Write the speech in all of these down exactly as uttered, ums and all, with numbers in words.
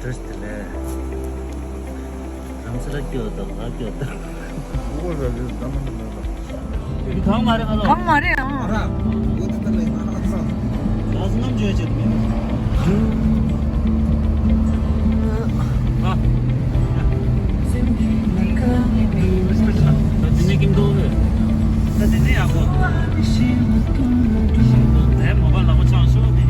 བཀྲ་ཤིས་བདེ་ལེགས། རང་ཚེ་ལ་སྐྱོ་དང་ང་སྐྱོ་དང་། ཨོ་ར་རེ་ད་མ་ན་ལ། གང་མ་རེད་ཨ་ལོ། གང་མ་རེད་ཨང་། ཨ་ར། འོ་དེ་ད་ལ་ཡིན་ན་ཨ་ས། ལགས་སོ། རྣམ་འཇོག་བྱེད་དུ་མེད། ཨ། ད་དེ་ནས་ཀིམ་ཏོ་རེད། ད་དེ་ནས་ཡག་པོ། དེ་མོ་བ་ལ་མོ་ཆང་ཤོག་དེ།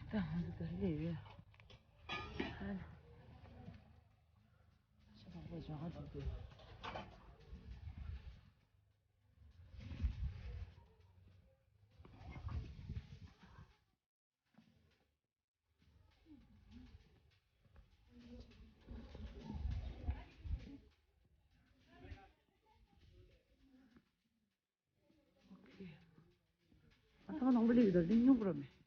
ད་ང་ཚོ་ད་སླེབས་ཡོད། ཨ་ནི། ཤ་བག་པ་ཇོ་ཁ་འགྲོ་དགོས། ཨ་ཐ་མ་ནང་པ་ལི་གི་ད་ལིང་ཉུང་པོ་ར་མེད།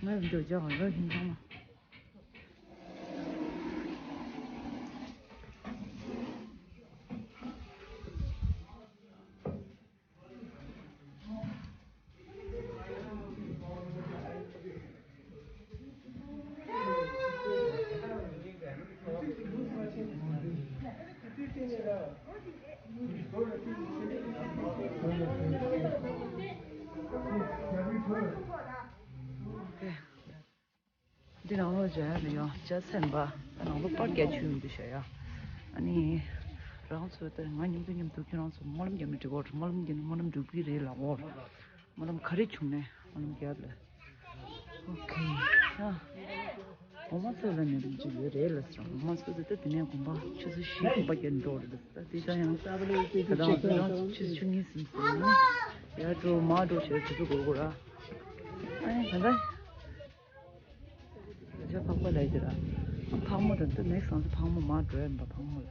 ང་འགྲོ་ཅག་ར་ཧིན་ཚང་མ། འདི་ནང་ལོགས་མཇལ་ཡ་ལ་ཡོང་། ལྕགས་ཟམ་པ་ནང་ལོགས་པར་རྒྱག་ཆུ་ཡོང་དུ་བཞག་ཡ། ཨ་ནི་རང་ཚོ་ད་ང་མཉམ་དུ་མཉམ་དུ་ཁྱོད་རང་ཚོ་སྨོན་ལམ་རྒྱག་མི་འགྲིག་གོ། སྨོན་ལམ་རྒྱག་ན་སྨོན་ལམ་འགྲུབ་ཀྱི་རེད་ལབ་གོ། སྨོན་ལམ་ག་རེ་བྱུང་ནས་སྨོན་ལམ་རྒྱབ་ལ། ཨོ་ཁེ། ཨ། འོ་མ་སོ་ལ་ནས་རིམ་གྱིས་ཡོད་རེད་ལ་ཟེར། འོ་མ་སོ་ཟེར་ད་དེ་ནས་དགོན་པ་ཆུ་ཚོད་བཞི་དགོན་པ་བརྒྱད་འགྲོ་རེད། ད་དེ་ད་ཡང་ད་ལྟ་ང་ཚོ་ཆུ་ཚོད་བཅུ་གཉིས་ཟིན་སོང་། ཡར་འགྲོ་མར་འགྲོ་བྱས་དུས་ཚོད་འགོར་འགོར་ར། ཨ་ནི་ད་ལྟ་ཇ་ཕག་པ་ལ་ཡི་ར། ཕག་མོ་དང་ད་ནེག་སང་ཚོ་ཕག་མོ་མར་འགྲོ་ཡ་མ་ཕག་མོ་ལ།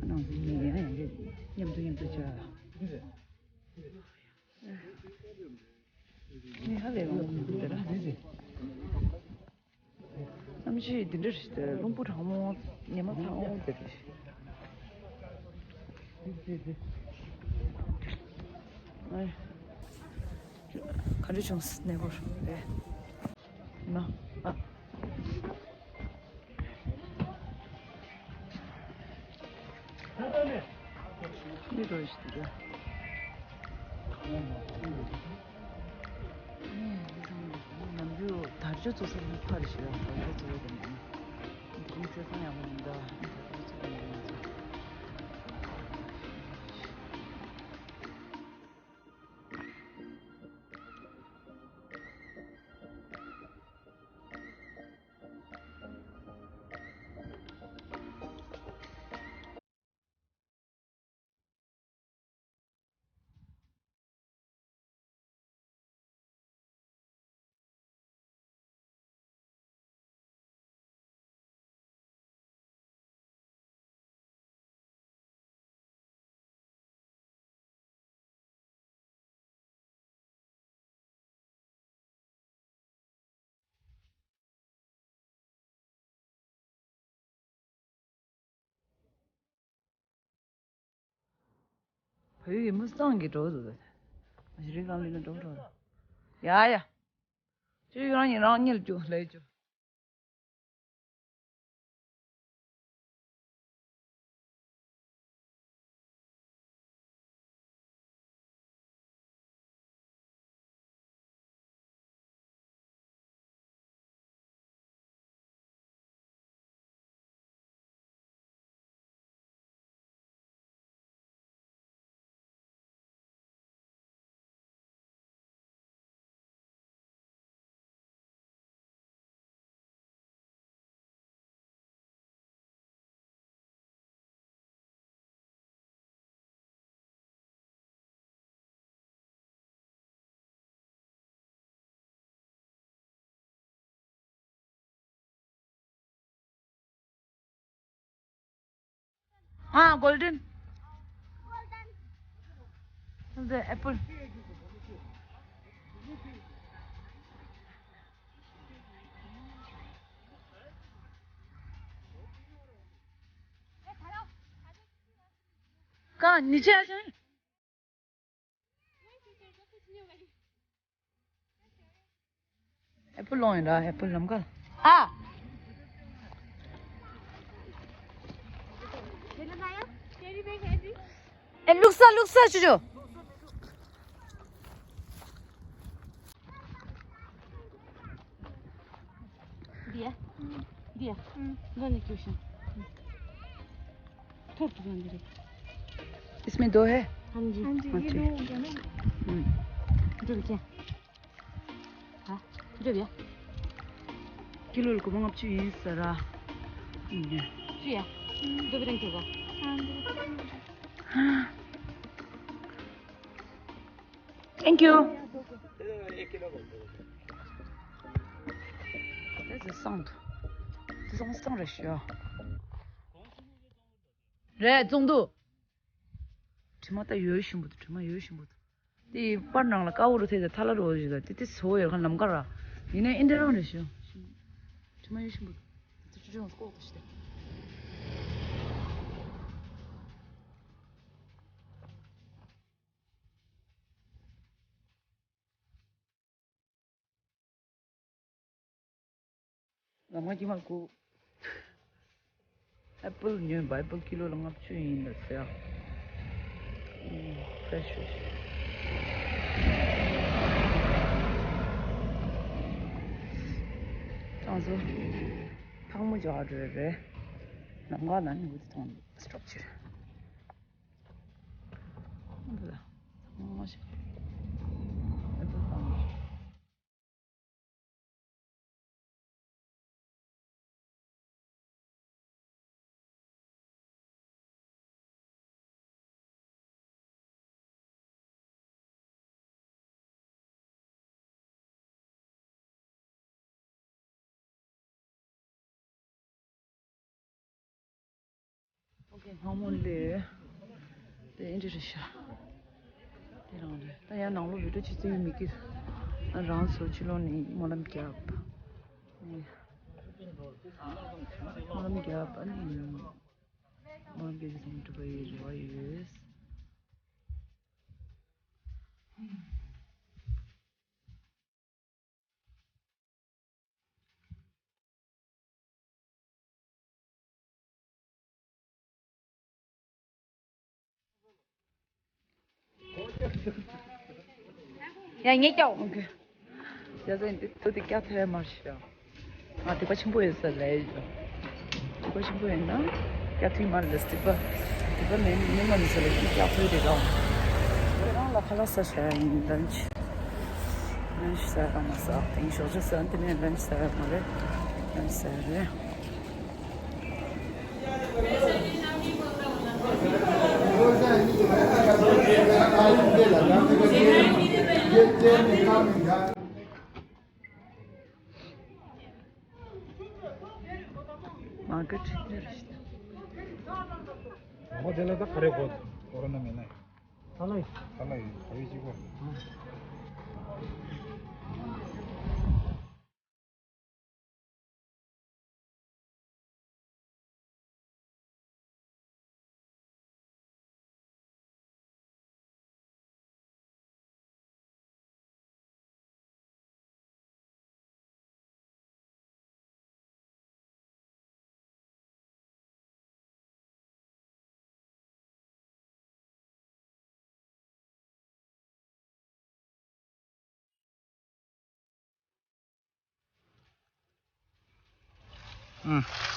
ཨ་ནང་ཚོ་གཉིས་ཡང་ཡང་མཉམ་དུ་མཉམ་དུ་བྱ། ནི་ཧ་ལས་རང་དེ་ལ། གནམ་གཤིས་འདི་འདྲ་རེད། རླུང་བུ་གྲང་མོ་ཉི་མ་ཚ་མོ་དེ་རེད། ཨ། ག་འདྲ་བྱུང་གནས་སྐོར་རེད། ན་ཨ། མི་རོ་ཞིག་འདུག་ག་ནམ་རྒྱུན་དར་ལྕོག་བཙུགས་ས་ནི་ཕར་ཞིག་ཡང་དར་ལྕོག་བཙུགས་ཡོད་པ་མིན། འདི་ནི་བཙོན་ཁང་ཡག་པོ་མིན་འདུག་ཨ་ནི་དར་ལྕོག་བཙུགས་པ་ཡིན་ན་ཚོ། བོད་ཡིག་མི་གཙང་གི་འགྲོ་འདུག་མ་གཞི་རིགས་ལམ་ལུགས་ལ་འགྲོ་འགྲོ། ཡ་ཡ། ཁྱོད་རང་ཉིད་རང་ཉིད་ཀྱི་ལས་ཀྱི། हाँ, golden. The apple। कहाँ? नीचे आ जाए। एप्पल लो इनरा, एप्पल नमका। आ। ए, लुक्सा, लुक्सा, चुजो। हम्म। गाने क्यों सुन? थोड़ा तो गाने रे। इसमें दो है? हाँ जी। हाँ जी, ये अच्छा। दो हो गया ना। हम्म। रुक जा। हाँ, जो भी है। किलो को मंगा चुई सरा। ये। चुया। दो भी रंग के होगा। हाँ, दो भी रंग के होगा। हाँ। Thank you. That's a sound. This is sound ratio. རེད་ཙོང་དུ། དྲི་མ་ད་ཡོད་ཞིམ་པོ་འདུག་དྲི་མ་ཡོད་ཞིམ་པོ་འདུག་དེ་པར་ནང་ལ་ཀ་བོ་རུ་ཐེ་དེ་ཐ་ལ་རོ་ཞིག་ལ་དེ་དེ་སོ་ཡོད་ཁ་ལམ་ཀ་ར། ཡིན་ན་ཨིན་དྲ་རང་རེད་ཤོ། དྲི་མ་ཡོད་ཞིམ་པོ་འདུག་དེ་ཚོ་ཅུ་ཅུ་ཡང་ལྐོག་ཏུ་ཞིག་དེ། ལམ་ཁ་དཀྱིལ་མར་སྒུག་ཨེ་པལ་ཉོས་པ། ཨེ་པལ་ཀི་ལོ་ལ་ལྔ་བཅུ་ཡིན་ལ་ཟེར། ཨུམ། ཧྥེ་རེ་ཤི་རེད་ཤག་ཅང་ཟོ་ཕག་མོ་ཇོ་ཧ་འགྲོ་རེད། ལམ་ཁ་ལ་ནི་འུ་ཚོ་མཐོང་སྟྲོག་ཅིག་རེད། འདི་ལ་ཚང་མ་ཞིག་ཨེ་པལ་པང་། ཨོ་ཁེ། སྔ་མོ་ལས་དེ་འདྲ་རེད་ཤག་དེ་རང་རེད། ད་ཡང་ནང་ལོགས་བི་ཌིའོ་བྱེད་རྩིས་ཡོད་མི་གི། ཨ། རང་ཚོ་ཕྱི་ལོགས་ནས་སྨོན་ལམ་རྒྱབ། ཨ། སྨོན་ལམ་རྒྱབ། ཨ་ནི་སྨོན་ལམ་རྒྱབ་རྗེས་སུ་འགྲུབ་པའི་རེ་བ་ཡོད། ཡ། ངས་ཀྱང་འོང་གི། ཡ། ཟེར་འདི་དུ་དེ་སྐྱ་ཐེ་མར་ཤོག་ང་སྡིག་པ་ཆེན་པོ་ཡོད་ས་ལས་ཡོད། སྡིག་པ་ཆེན་པོ་ཡིན་ན་སྐྱ་ཐེ་མར་ལས་སྡིག་པ། སྡིག་པ་མེད་མི་མ་མི་ས་ལས་ཡིན། སྐྱ་ཐེ་རེ་རང་། ཁྱེད་རང་ལ་ཁ་ལག་ཟ་བྱ་ཡིན། ལན་ཆི། ལན་ཆི་ཟ་ཡ་མ་ཟ། དེང་ཞོགས་ཇ་ཟ། དེ་ནས་ལན་ཆི་ཟ་ཡ་མ་རེད། ལན་ཆི་ཟ་ཡ་རེད། མ་གི་ཁྲིད་ནི་རེད། ཨོ་དེ་ལ་ད་ག་རེ་གོ་ཀོ་རོ་ན་མེད་ན། ཧ་ལ་ཡི། ཧ་ལ་ཡི་ག་རེ་གཅིག་པ། ཨང་